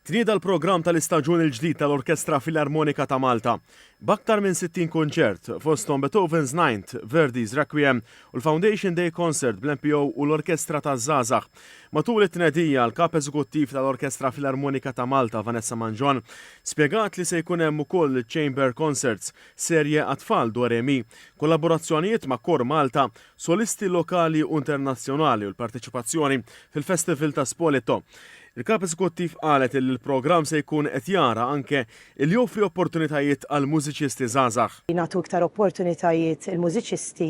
Tnieda l-programm tal-istaġun il-ġdid tal-Orkestra Filarmonika ta' Malta. B'aktar minn 60 kunċert, fosthom Beethoven's Ninth, Verdi's Requiem u l-Foundation Day Concert bl-MPO u l-Orkestra taż-Żgħażagħ. Matul it-tnedija, l-Kap Eżekuttiv tal-Orkestra Filarmonika ta' Malta, Vanessa Mangion, spjegat li se jkun hemm ukoll chamber concerts, serje għat-tfal Do Re Mi, kollaborazzjonijiet ma' Kor Malta, solisti lokali u internazzjonali u l-parteċipazzjoni fil-Festival ta' Spoleto. Il-Kap Eżekuttiv qalet illi l-programm se jkun qed jara anke illi joffri opportunitajiet għal mużiċisti żgħażagħ. Nagħtu iktar opportunitajiet il-mużiċisti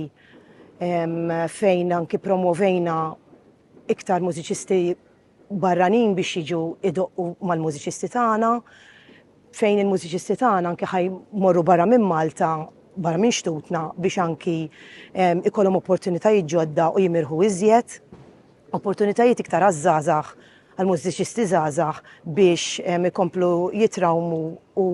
fejn anki promwovejna iktar mużiċisti barranin biex jiġu idoqqu mal-mużiċisti tagħna, fejn il-mużiċisti tagħna anki ħa jmorru barra minn Malta, barra minn xtutna biex anki ikollhom opportunitajiet ġodda u jimirħu iżjed, opportunitajiet iktar għaż-żgħażagħ, għall-mużiċisti żgħażagħ biex ikomplu jitrawmu u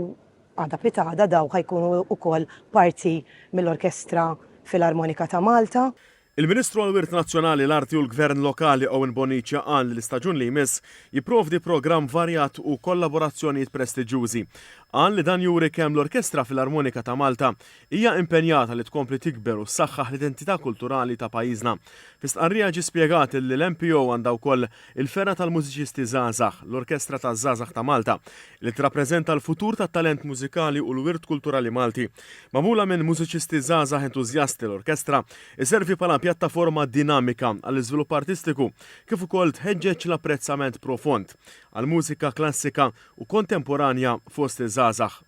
għada pitgħada daw ħa jkunu wkoll parti mill-Orkestra Filarmonika ta' Malta. Il-Ministru għall-Wirt Nazzjonali, l-Arti u l-Gvern Lokali Owen Bonnici qal li l-istaġun li jmiss jipprovdi programm varjat u kollaborazzjonijiet prestiġjużi. Qal li dan juri kemm l-Orkestra Filarmonika ta' Malta hija impenjata li tkompli tikber u ssaħħaħ l-identità kulturali ta' pajjiżna. Fi stqarrija ġie spjegat li l-MPO għandha wkoll il-fergħa tal-mużiċisti żgħażagħ, l-Orkestra taż-Żgħażagħ ta' Malta, li tirrappreżenta l-futur tat-talent mużikali u l-wirt kulturali Malti. Magħmula minn mużiċisti żgħażagħ entużjasti, l-orkestra isservi bħala pjattaforma dinamika għall-iżvilupp artistiku kif ukoll tħeġġeġ l-apprezzament profond għall-mużika klassika u kontemporanja fost iż-żgħażagħ.